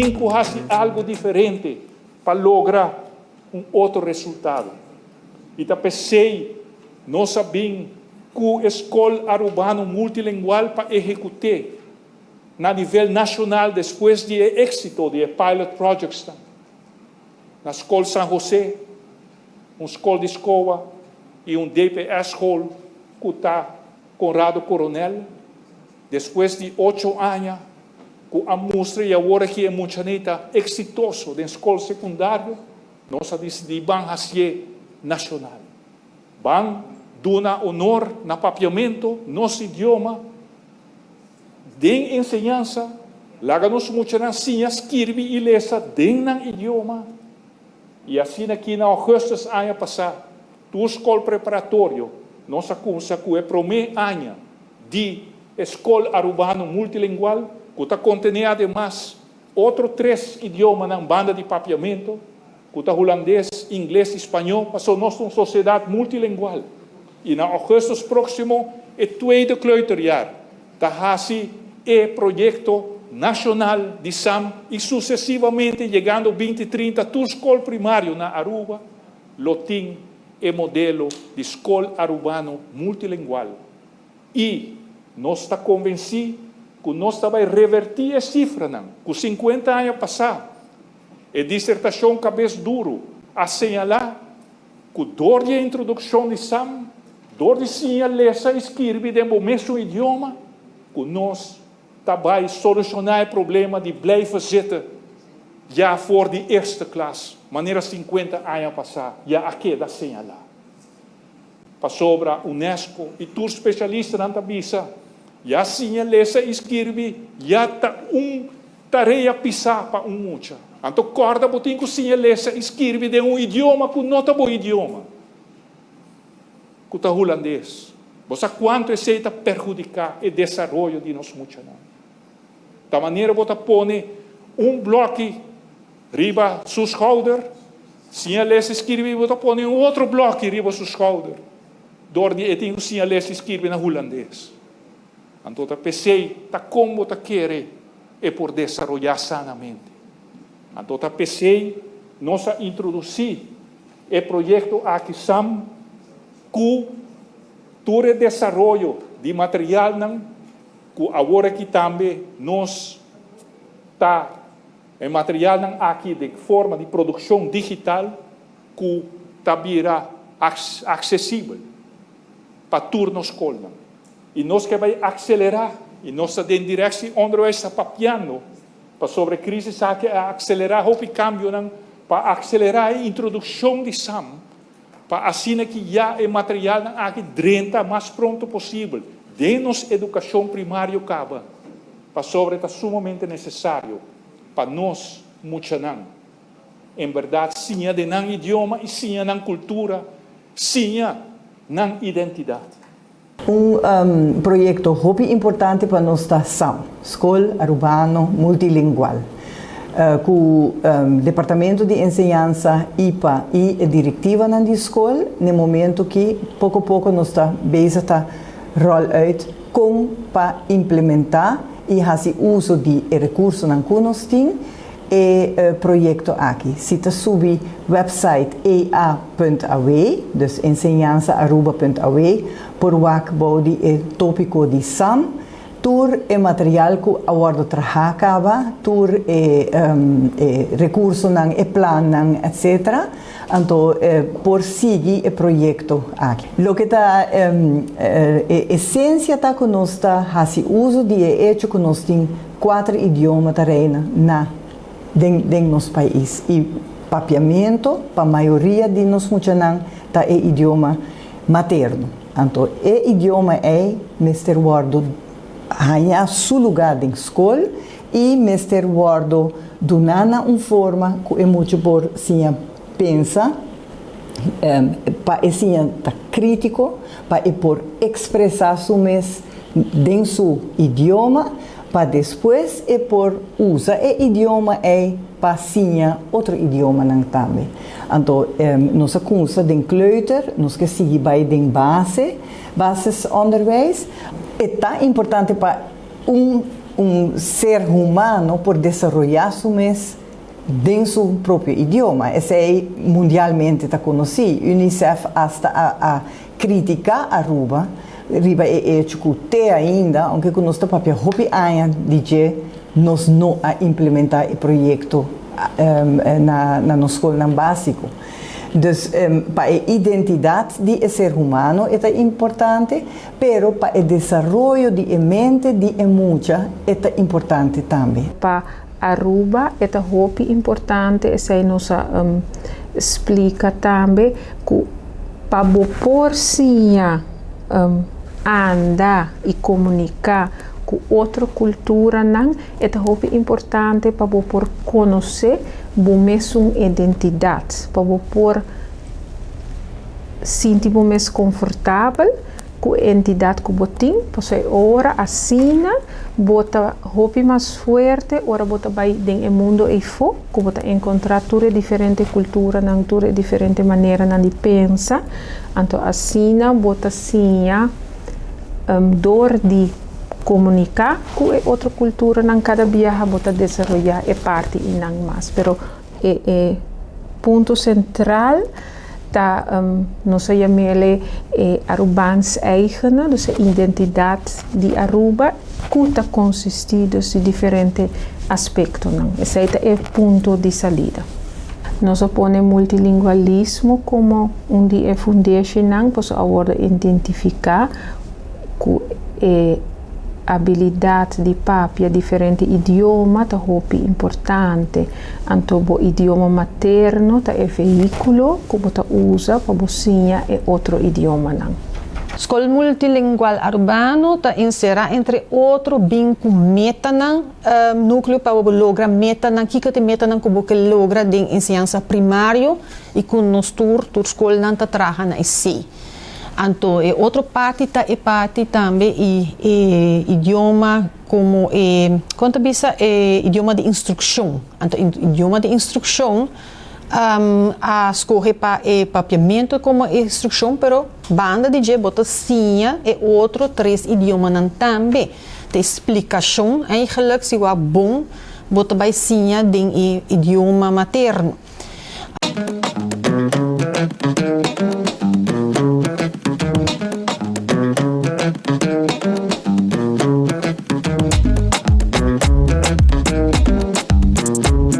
Tin ku hasi algu diferente pa logra un otro resultado. I ta p'esei nos a bin ku e Skol Arubano Multilingual pa ehekut'é na nivel nashonal despues di e éksito di e pilot projectsnan na Skol San José, un skol di skoa i un DPS-school ku ta Conrado Coronel. Despues di ocho aña ku a mustra i awor aki e muchanan ta eksitoso den skol sekundario, nos a disidí ban hasié nashonal. Ban duna honor na papiamentu, nos idioma, den enseñansa, laga nos muchanan siña skirbi i lesa den nan idioma. I asina aki na ougùstùs aña pasá, tur skol preparatorio nos a kumsa ku e promé aña di e Skol Arubano Multilingual ku ta kontené ademas otro tres idiomanan banda di papiamentu, ku ta hulandes, ingles i spañó, pasobra nos ta un sosiedat multilingual. I na ougùstùs próksimo e tweede kleuterjaar ta hasi e proyekto nashonal di sam i susesivamente yegando 2030 tur skol primario na Aruba lo tin e modelo di Skol Arubano Multilingual. I nos ta konvensí ku nos ta bai revertí e sifranan ku 50 aña pasá e disertashon Kabes Duru a señalá ku dor di e introdukshon di sam, dor di siña lesa i skirbi den bo mesun idioma, ku nos ta bai solushoná e problema di blijven zitten ya for di eerste klas, manera 50 aña pasá ya a keda señalá. Pasobra UNESCO i tur spesialistanan ta bisa, ya siña lesa i skirbi ya ta un tarea pisá pa un mucha. Anto kòrda bo tin ku siña lesa i skirbi den un idioma ku no ta bo idioma, ku ta hulandes. Bo sa kuantu esei ta perhudiká e desaroyo di nos muchanan. Ta manera bo ta pone un blòki riba su skouder, siña lesa i skirbi, bo ta pone un otro blòki riba su skouder, dor di e tin ku siña lesa i skirbi na hulandes. Anto ta p'esei ta kon bo ta kere e por desaroyá sanamente. Anto ta p'esei nos a introdusí e proyekto aki sam ku tur e desaroyo di materialnan ku awor aki tambe nos ta e materialnan aki den forma di produkshon digital ku ta bira aksesibel pa tur nos skolnan. I nos ke bai akselerá i nos ta den Directie Onderwijs ta papiando pasobra e krisis aki a akselerá hopi kambionan pa akselerá e introdukshon di sam pa asina ki ya e materialnan aki drenta mas pronto posibel den nos edukashon primario kaba, pasobra e ta sumamente nesesario pa nos muchanan en bèrdat siña den nan idioma i siña nan kultura, siña nan identidat. Un proyekto hopi importante pa nos ta SAM, Skol Arubano Multilingual, ku Departamento di Enseñansa, IPA i e direktivanan di skol n'e momento ki poko poko nos ta bezig ta ròl uit kon pa implementá i hasi uso di e rekursonan ku nos tin. E proyekto aki si ta subi website ea.aw, dus enseñansaaruba.aw, por wak bou di e tópiko di sam. Tur e material ku a wòrdu trahá kaba, tur e e rekursonan, e plannan, etcetera. Anto por sigui e proyekto aki. Loke ta e esensia ta ku nos ta hasi uso di e echo ku nos tin Kuater idioma ta reina na den den nos pais i papiamentu pa mayoria di nos muchanan ta e idioma materno. Anto e idioma ei mester wòrdu haña su lugá den skol i mester wòrdu duná na un forma ku e mucha por siña pensa, pa e siña ta krítiko, pa e por ekspresá su mes den su idioma pa despues e por usa e idioma ei pa siña otro idiomanan tambe. Anto nos a kumsa den kleuter, nos ke sigui bai den base, basisonderwijs. E ta importante pa un. Un ser humano por desaroyá su mes den su propio idioma. Esei mundialmente ta konosí. UNICEF asta a a kritiká Aruba riba e echo ku te ainda, ounke ku nos ta papia hopi aña di dje, nos no a implementá e proyekto na na nos skolnan básiko. Dus pa e identidat di e ser humano e ta importante, pero pa e desaroyo di e mente di e mucha e ta importante tambe. Pa Aruba e ta hopi importante, esei nos a splika tambe, ku pa bo por siña anda i komuniká ku otro kulturanan, e ta hopi importante pa bo por konosé bo mesun identidat, pa bo por sinti bo mes konfortabel ku e entidat ku bo tin, pasobra e ora asina bo ta hopi mas fuerte ora bo ta bai den e mundo eifó ku bo ta enkontrá tur e diferente kulturanan, tur e diferente maneranan di pensa, anto asina bo ta siña dor di komuniká ku e otro kulturanan kada biaha bo ta desaroyá e parti einan mas, pero E e punto sentral ta nos a yam'ele e Arubaans eigene, dus e identidat di Aruba ku ta konsistí dus di diferente aspektonan. Esei ta e punto di salida. Nos a pone multilingualismo komo un di e fundeshinan pasobra a wòrdu identifiká ku e abilidat di papia diferente idioma ta hopi importante. Anto bo idioma materno ta e vehíkulo ku bo ta usa pa bo siña e otro idiomanan. Skol Multilingual Arubano ta enserá entre otro bin ku metanan, núkleo pa bo logra metanan, kiko ta e metanan ku bo ke logra den enseñansa primario i ku nos tur, tur skolnan ta traha na esei. Anto e otro parti ta e parti tambe i e idioma komo e, kon ta bisa, e idioma di instrukshon. Anto idioma di instrukshon a skohe pa e papiamentu komo e instrukshon, pero banda di dje bo ta siña e otro tres idiomanan tambe. Ta e splikashon eigenlijk si wak bon bo ta bai siña den e idioma materno.